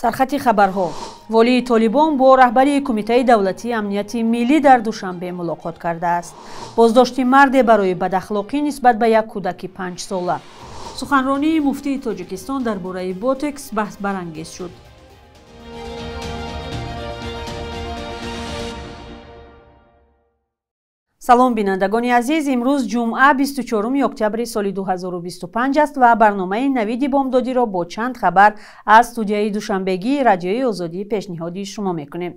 Сархати хабарҳо. Волии Толибон бо раҳбарии Кумитаи давлатии амнияти миллӣ дар Душанбе мулоқот кардааст. Боздошти марде барои бадахлоқӣ нисбат ба як кӯдаки 5-сола. Суханронии муфтии Тоҷикистон дар бораи ботекс баҳсбарангез шуд. Салом, бинандагони азиз. Имрӯз ҷумъа, 24 октябри соли 2025 аст ва барномаи Навиди Бомдодиро бо чанд хабар аз студияи душанбегии Радиои Озодӣ пешниҳоди шумо мекунем.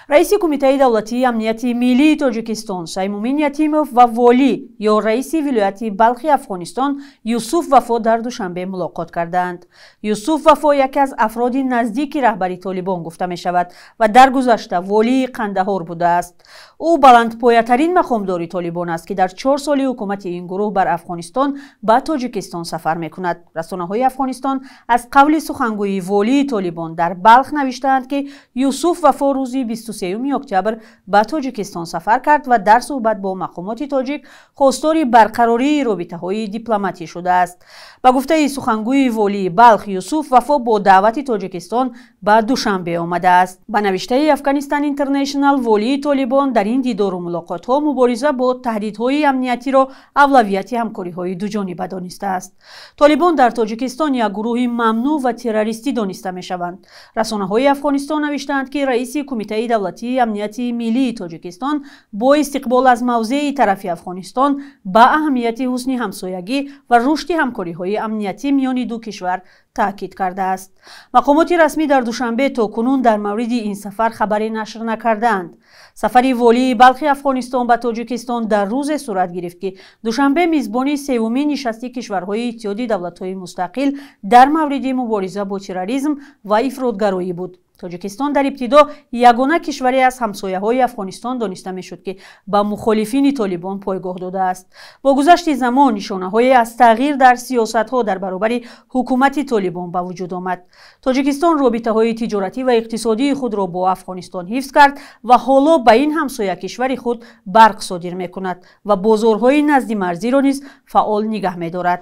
Раиси Кумитаи давлатии амнияти миллии Тоҷикистон Саймумин Ятимов ва волӣ ё раиси вилояти Балхи Афғонистон Юсуф Вафо дар Душанбе мулоқот кардаанд. Юсуф Вафо яке аз афроди наздики раҳбари Толибон гуфта мешавад ва дар гузашта волии Қандаҳор будааст. Ӯ баландпоятарин мақомдори Толибон аст, ки дар 4 соли ҳукумати ин гурӯҳ бар Афғонистон ба Тоҷикистон сафар мекунад. Расонаҳои Афғонистон аз қавли сухангӯи волии Толибон дар Балх навиштаанд, ки Юсуф Вафо рӯзи 23 октябр ба Тоҷикистон сафар кард ва дар суҳбат бо мақомоти тоҷик хостори барқарории робитаҳои дипломатӣ шудааст. Ба гуфтаи сухангӯи волии Балх, Юсуф Вафо бо даъвати Тоҷикистон ба Душанбе омадааст. Ба навиштаи Афғонистон Интернешнал, волии Толибон дар ин дидору мулоқотҳо мубориза бо таҳдидҳои амниятиро авлавияти ҳамкориҳои дуҷониба донистааст. Толибон дар Тоҷикистон як гурӯҳи мамнӯъ ва террористӣ дониста мешаванд. Расонаҳои Афғонистон навиштаанд, ки раиси Кумитаи давлатии амнияти миллии Тоҷикистон бо истиқбол аз мавзеи тарафи Афғонистон ба аҳамияти ҳусни ҳамсоягӣ ва рушди ҳамкориҳои амниятӣ миёни ду кишвар таъкид кардааст. Мақомоти расмӣ дар Душанбе то кунун дар мавриди ин сафар хабаре нашр накардаанд. Сафари волии Балхи Афғонистон ба Тоҷикистон дар рӯзе сурат гирифт, ки Душанбе мизбони севумин нишасти кишварҳои Иттиҳоди давлатҳои мустақил дар мавриди мубориза бо терроризм ва ифротгароӣ буд. Тоҷикистон дар ибтидо ягона кишваре аз ҳамсояҳои Афғонистон дониста мешуд, ки ба мухолифини Толибон пойгоҳ додааст. Бо гузашти замон нишонаҳое аз тағйир дар сиёсатҳо дар баробари ҳукумати Толибон ба вуҷуд омад. Тоҷикистон робитаҳои тиҷоратӣ ва иқтисодии худро бо Афғонистон ҳифз кард ва ҳоло ба ин ҳамсоя кишвари худ барқ содир мекунад ва бозорҳои наздимарзиро низ фаъол нигаҳ медорад.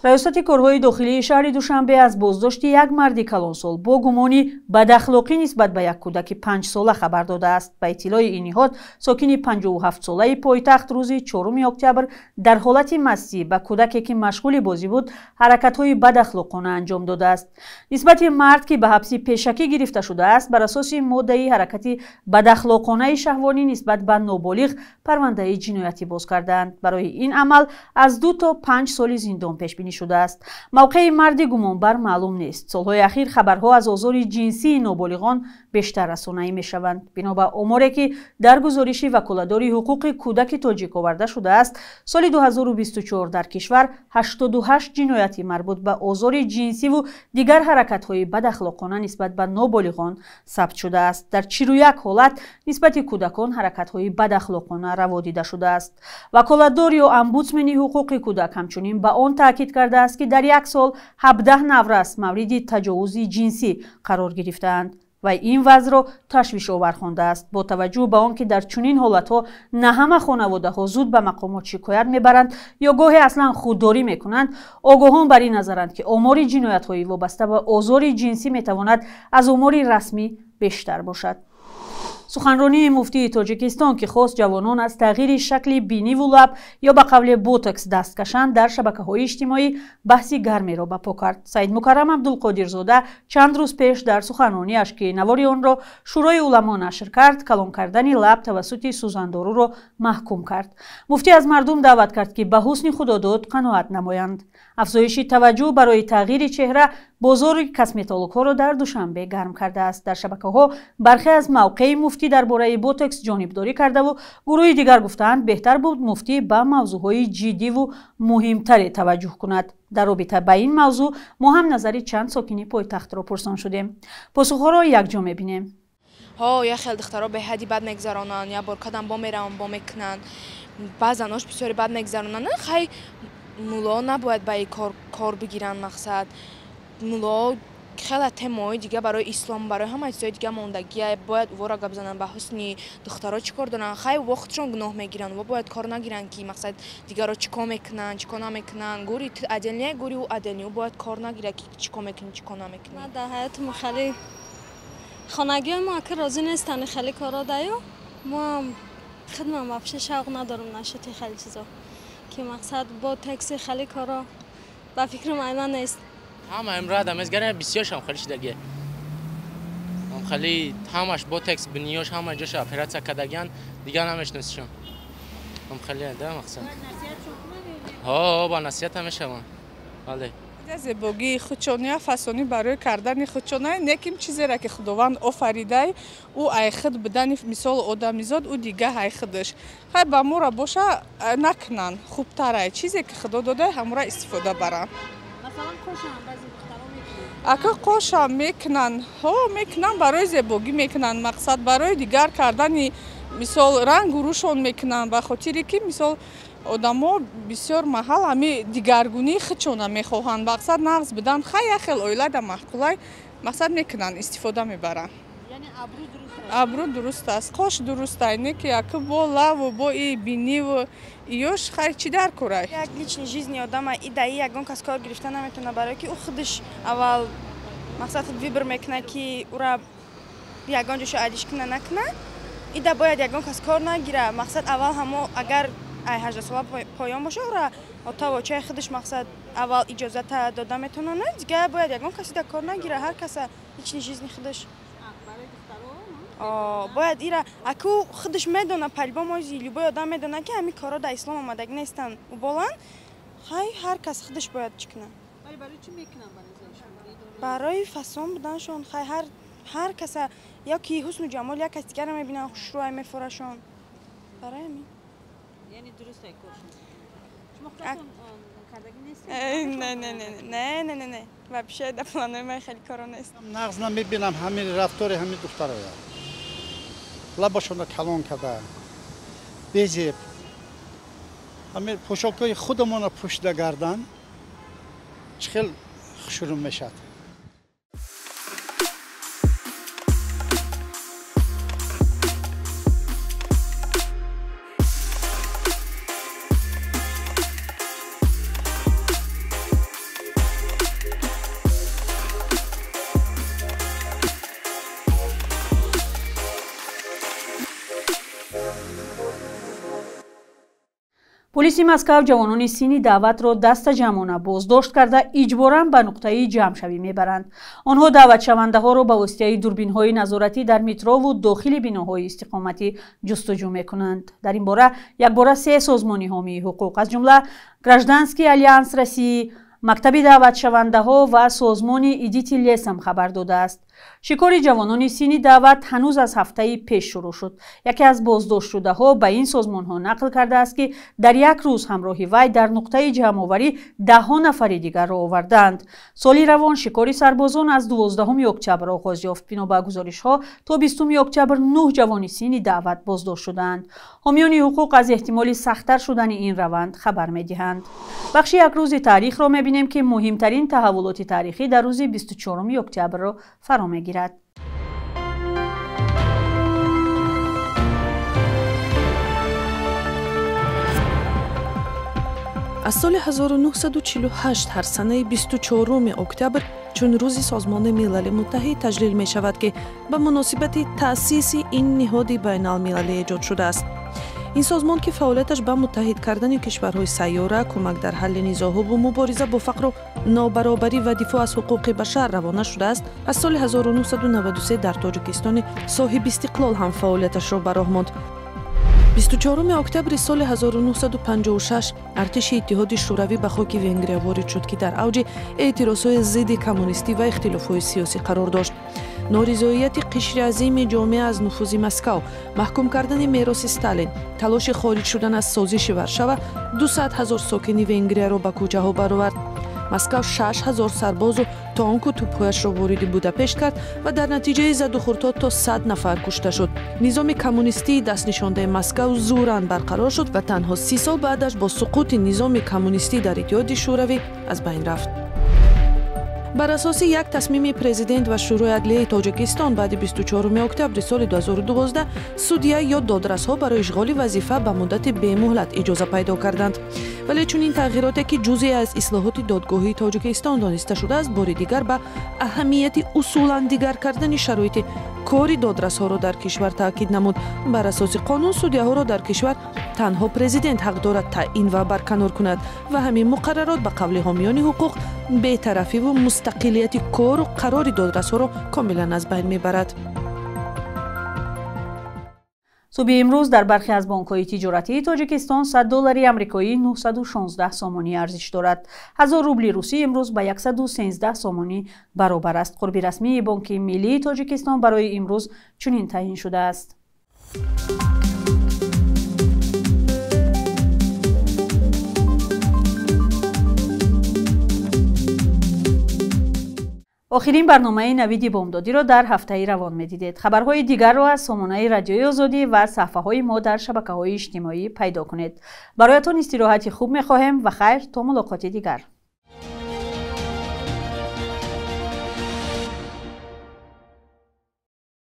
Раёсати корҳои дохилии шаҳри Душанбе аз боздошти як марди калонсол бо гумони бадахлоқӣ нисбат ба як кӯдаки 5-сола хабар додааст. Ба иттилои ин ниҳод, сокини 57-солаи пойтахт рӯзи 4 октябр дар ҳолати мастӣ ба кӯдаке, ки машғули бозӣ буд, ҳаракатҳои бадахлоқона анҷом додааст. Нисбати мард, ки ба ҳабси пешакӣ гирифта шудааст, бар асоси моддаи ҳаракати бадахлоқонаи шаҳвонӣ нисбат ба ноболиғ парвандаи ҷиноятӣ боз кардаанд. Барои ин амал аз 2 то 5 соли зиндон пешбинӣ шудааст. Мавқеи марди гумонбар маълум нест. Солҳои ахир хабарҳо аз озори ҷинсии ноболиғон бештар расонаӣ мешаванд. Бино ба оморе, ки дар гузориши ваколатдори ҳуқуқи кӯдаки тоҷик оварда шудааст, соли 2024 дар кишвар 88 ҷинояти марбут ба озори ҷинсиву дигар ҳаракатҳои бадахлоқона нисбат ба ноболиғон сабт шудааст. Дар 41 ҳолат нисбати кӯдакон ҳаракатҳои бадахлоқона раво дида шудааст. Ваколатдор ё омбудсмени ҳуқуқи кӯдак ҳамчунин ба он таъкид кардааст, ки дар як сол 17 наврас мавриди таҷовузи ҷинсӣ қарор гирифтаанд ва ин вазъро ташвишовар хондааст. Бо таваҷҷӯҳ ба он ки дар чунин ҳолатҳо на ҳама хонаводаҳо зуд ба мақомот шикоят мебаранд ё гоҳе аслан худдорӣ мекунанд, огоҳон бар ин назаранд, ки омори ҷиноятҳои вобаста ба озори ҷинсӣ метавонад аз омори расмӣ бештар бошад. Суханронии муфтии Тоҷикистон, ки хост ҷавонон аз тағйири шакли биниву лаб ё ба қавли ботокс даст кашанд, дар шабакаҳои иҷтимоӣ баҳси гармеро ба по кард. Саидмукаррам Абдулқодирзода чанд рӯз пеш дар суханронияш, ки навори онро Шӯрои уламо нашр кард, калон кардани лаб тавассути сӯзандоруро маҳкум кард. Муфтӣ аз мардум даъват кард, ки ба ҳусни худодод қаноат намоянд. Афзоиши таваҷҷӯҳ барои тағйири чеҳра бозори косметологҳоро дар Душанбе гарм кардааст. Дар шабакаҳо бархе аз мавқеи муфтӣ дар бораи ботокс ҷонибдорӣ кардаву гурӯҳи дигар гуфтаанд, беҳтар буд муфтӣ ба мавзӯъҳои ҷиддиву муҳимтаре таваҷҷӯҳ кунад. Дар робита ба ин мавзӯъ мо ҳам назари чанд сокини пойтахтро пурсон шудем. Посухҳоро якҷо мебинем. Ҳо, як хел духтаро беҳадди бад мегзаронанд, як бор кадам бо мераванд, бо мекунанд. Баъзанош бисёре бад мегзаронанд. Хай, мулло набояд ба ин кор бигиранд, мақсад. Мулло хеле темаҳои дига барои ислом, барои ҳама чизҳои дига мондагия, бояд увора гап зананд, ба ҳусни духтаро чӣ кор доранд. Хай, во худшон гуноҳ мегиранд, во бояд кор нагиранд, ки мақсад дигаро чӣ кор мекунанд, чӣ кор намекунанд. Гури ту отдельный, гури ӯ отдельный, ӯ бояд кор нагирад, ки чӣ кор мекунӣ, чӣ кор намекунӣ. Ман дар ҳаётам хеле Хонагиҳои мо ака розӣ нестанд хеле коро даю. Мо ҳам худман вообще шавқ надорам нашоти хеле чизо. Ки мақсад бо текси хеле коро ба фикрам айма нест. Ҳама имрада мезгарем бисёршам хеле шидаги. Ҳам хеле ҳамаш ботекс биниёш ҳама ҷоша оператсия кардагиан дигар намешиносишон. Ҳам хеле да мақсад. Ҳо, ба насиҳат ҳам мешаванд. Бале. Зебогии худшон я фасонӣ барои кардани худшона неким чизеро ки худованд офаридай ӯ ай худ будани мисол одамизод ӯ дига ай худаш хай ба мора боша накунанд хубтарай чизе ки худо додай ҳамора истифода баранд. Ака қошам мекунанд, ҳо мекунанд барои зебогӣ мекунанд, мақсад барои дигар кардани мисол рангу рӯшон мекунанд ба хотире ки мисол одамо бисёр маҳал ҳами дигаргунии худшона мехоҳанд, мақсад нағз будан хай як хел оилада маъқулай мақсад мекунанд, истифода мебаранд. Абрӯ дуруст аст, қош дуруст ай, не ки яки бо лаву бо и биниву иёш хай чӣ дар корай. Як личный жизни одама и даи ягон кас кор гирифта наметавона, барое ки ӯ худаш аввал мақсад выбор мекунад ки ӯра ягон ҷошо алиш куна накуна, ида бояд ягон кас кор нагира. Мақсад аввал ҳамо агар ай 18 сола поён боша ӯра отавочаи худаш мақсад аввал иҷозата дода метавонад, дигар бояд ягон кас ида кор нагира, ҳар каса личный жизни худаш. Бояд ира аку худаш медона по-любому любой одам медона ки ҳамин корҳо дар ислом омадагӣ нестанд уболанд, хай ҳар кас худаш бояд чӣ кунад. Барои фасон буданшон хай ҳар каса ё ки ҳусну ҷамол як кас дигарро мебинанд хушрӯай мефорашон. Барои ҳамин. Яъне дуруст ай коршон. Шумо худатон кардагӣ нестед? Не, не, не, не, не, не, не. Вообще дар планои ман хеле коро нест. Нағз намебинам ҳамин рафтори ҳамин духтароя. Лабашонро калон карда, безеб. Ҳамин пӯшокҳои худамонро пӯшида гардан чӣ хел хушрӯ мешавад. Полиси Москав ҷавонони синни даъватро дастаҷамъона боздошт карда иҷборан ба нуқтаи ҷамъшавӣ мебаранд. Онҳо даъватшавандаҳоро ба воситаи дурбинҳои назоратӣ дар метрову дохили биноҳои истиқоматӣ ҷустуҷӯ мекунанд. Дар ин бора якбора се созмони ҳомии ҳуқуқ аз ҷумла Гражданский альянс России, мактаби даъватшавандаҳо ва созмони Идите лесом хабар додааст. Шикори ҷавонони синни даъват ҳанӯз аз ҳафтаи пеш шурӯъ шуд. Яке аз боздоштшудаҳо ба ин созмонҳо нақл кардааст, ки дар як рӯз ҳамроҳи вай дар нуқтаи ҷамъоварӣ даҳҳо нафари дигарро овардаанд. Соли равон шикори сарбозон аз 12 октябр оғоз ёфт. Бино ба гузоришҳо то 20 октябр 9 ҷавони синни даъват боздошт шудаанд. Ҳомиёни ҳуқуқ аз эҳтимоли сахттар шудани ин раванд хабар медиҳанд. Бахши як рӯзи таърихро мебинем, ки муҳимтарин таҳаввулоти таърихӣ дар рӯзи 24 октябрро фаро мегирад. Аз соли 1948 ҳар санаи 24 октябр чун рӯзи Созмони Милали Муттаҳид таҷлил мешавад, ки ба муносибати таъсиси ин ниҳоди байналмилалӣ эҷод шудааст. Ин созмон, ки фаъолияташ ба муттаҳид кардани кишварҳои сайёра, кӯмак дар ҳалли низоъҳову мубориза бо фақру нобаробарӣ ва дифоъ аз ҳуқуқи башар равона шудааст, аз соли 1993 дар Тоҷикистони соҳибистиқлол ҳам фаъолияташро ба роҳ монд. 24 октябри соли 1956 артиши Иттиҳоди Шӯравӣ ба хоки Венгрия ворид шуд, ки дар авҷи эътирозҳои зидди коммунистӣ ва ихтилофҳои сиёсӣ қарор дошт. Норизоияти қишри азими ҷомеа аз нуфузи Москав, маҳкум кардани мероси Сталин, талоши хориҷ шудан аз созиши Варшава 200 ҳазор сокини Венгрияро ба кӯчаҳо баровард. Москав 6 ҳазор сарбозу тонку тӯбҳояшро вориди Будапешт кард ва дар натиҷаи задухӯрдҳо то 100 нафар кушта шуд. Низоми коммунистии дастнишондаи Москав зӯран барқарор шуд ва танҳо 30 сол баъдаш бо суқути низоми коммунистӣ дар Иттиҳоди Шӯравӣ аз байн рафт. Бар асоси як тасмими президент ва Шӯрои адлияи Тоҷикистон баъди 24 октябри соли 2012 судья ё додрасҳо барои ишғоли вазифа ба муддати бемуҳлат иҷоза пайдо карданд. Вале чунин тағйироте, ки ҷузъе аз ислоҳоти додгоҳии Тоҷикистон дониста шудааст, бори дигар ба аҳамияти усулан дигар кардани шароити кори додрасҳоро дар кишвар таъкид намуд. Бар асоси қонун судяҳоро дар кишвар танҳо президент ҳақ дорад таъин ва барканор кунад ва ҳамин муқаррарот ба қавли ҳомиёни ҳуқуқ бетарафиву мустақилияти кору қарори додрасҳоро комилан аз байн мебарад. Субҳи имрӯз дар бархе аз бонкҳои тиҷоратии Тоҷикистон 100 доллари амрикоӣ 916 сомонӣ арзиш дорад. 1000 рубли русӣ имрӯз ба 113 сомонӣ баробар аст. Қурби расмии Бонки Миллии Тоҷикистон барои имрӯз чунин таъин шудааст. Охирин барномаи Навиди Бомдодиро дар ҳафтаи равон медидед. Хабарҳои дигарро аз сомонаи Радиои Озодӣ ва саҳфаҳои мо дар шабакаҳои иҷтимоӣ пайдо кунед. Бароятон истироҳати хуб мехоҳем ва хайр то мулоқоти дигар.